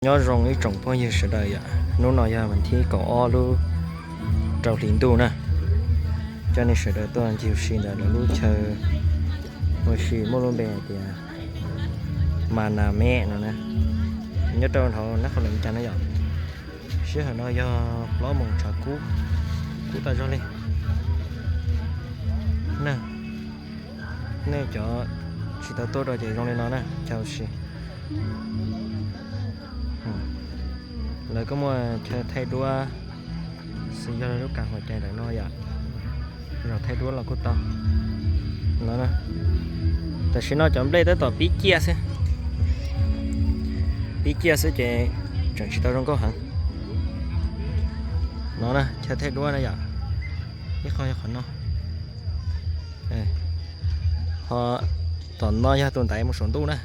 Nyob zoo ib tsoom phooj ywg sawv daws yom, hnub no yog vas thib kaum ob lub rau hli ntuj na. Coj nej sawv daws tuaj ncig ua si ntawm lawv lub chaw ua si muaj lub npe hais tias Mas Nas Meb no na, nyob rau hauv Nab Qhau Leem Cas na yom. Sij hawm no yog plaub moos tshav kub, kub tas zog li. Nej cov tsis tau tuaj dua ces zoo li no na, chaw ua si. Lawv kuj muaj chaw thaij duab xwb, yog lub kas huam cai ntawm no yom, zaum thaij duab los kuj tau no. Tam sim no cov nplej tab tom pib ciaj xwb, pib ciaj xwb ces tseem tsis tau zoo nkauj heev. No na, chaw thaij duab na yom, ib qho yog qhov no, ho tom no yog tus ntaiv mus saum ntuj na.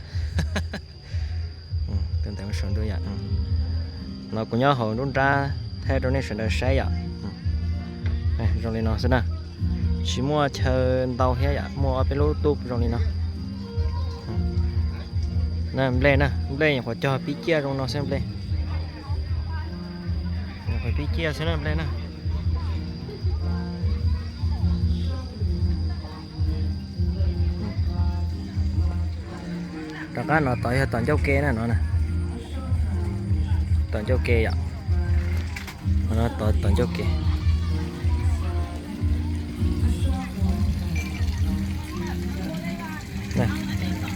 Tus ntaiv mus saum ntuj yom. No kuv nyob hauv nruab nrab thaij rau nej sawv daws saib yom. Zoo li no xwb na, tsis muaj chaw ntau thiab yom, muaj ob peb lub tuj zoo li no. Nplej na, nplej nyuam qhuav cog pib ciaj zoo no xwb nplej, nyuam qhuav pib ciaj xwb na nplej na. Rov qab no tod yog tom ncauj ke na no, tom ncauj ke yom. Tom ncauj ke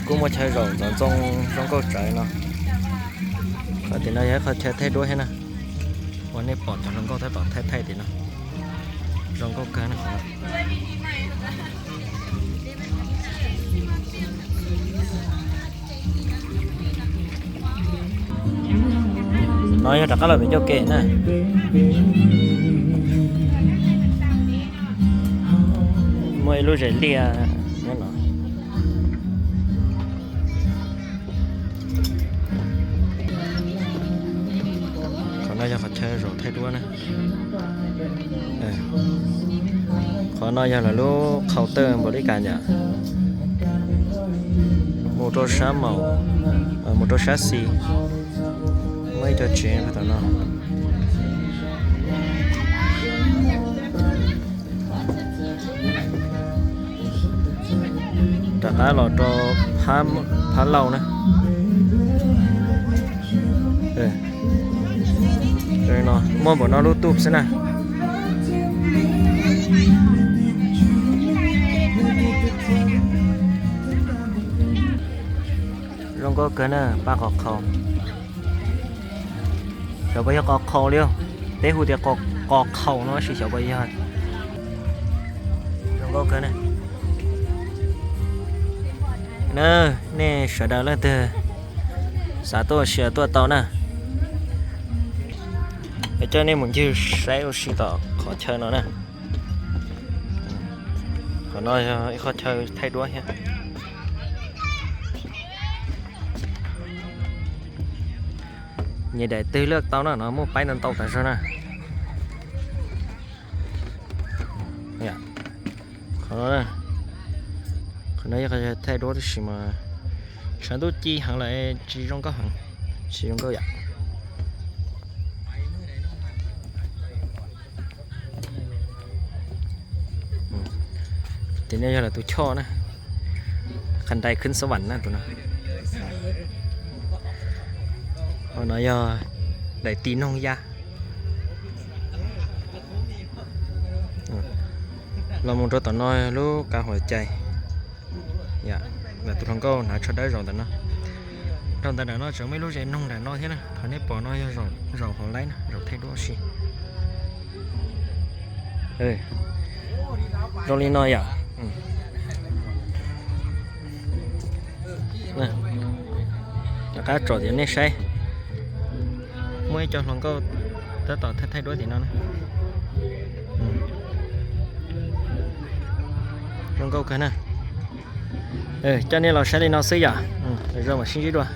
kuj muaj chaw zaum ntxov ntxoo zoo nkauj tsawv no. Qhov tim no yog ib qho chaw thaij duab thiab na, uas nej pom cov hluas nkauj tab tom thaij thaij tim no, zoo nkauj kawg na. No yog rov qab los pem ncauj ke na. Muaj ib lub zes liaj nyob no. Qhov no yog qhov chaw zaum thaij duab na. Qhov no yog lawv lub qhau tawj npaum li cas yom. Mus rau sab maum, mus rau sab xis, muaj ib co tsev tom no. Rov qab los rau Phab Lauj na. Muaj npaum no lub tuj xwb na. Zoo nkauj kawg na, pab qos qhaus. Xyov puas yog qos qhaus li, peb hu tias qos qhaus no tab sis xyov puas yog. Zoo nkauj kawg na. Nej sawv daws leej twg xav tuaj ua si tuaj tau na. Es coj nej mus ncig saib ua si tom qhov chaw no na. Qhov no yog ib qho chaw thaij duab thiab. Nyias daim twg loj tau na, no muaj paib ntau ntau tas zog na. Qhov no, qhov no yog qhov thaij duab tab sis mas tshav ntuj ci heev lawm tsis zoo nkauj heev, tsis zoo nkauj yom. Ces no yog lawv tus choj na, qhov nrais khwb xab vam na tus no. Ho no yog daim tis noog ya. Los mus rau tom no lub kav huam cai, lawv tus hluas nkauj hnav tsho dawb zaum ntawm no. Rau ntawm no tseem muaj ib lub zes noog ntawm no thiab na, qhov nej pom no yog zaum hauv laib na, zaum thaij duab si. Zoo li no yom. Rov qab tsom tias nej saib, muaj ib co hluas nkauj tab tom thaij thaij duab tim no na. Zoo nkauj kawg na. Coj nej los saib li no xwb yom. Zoo mam sib ntsib dua.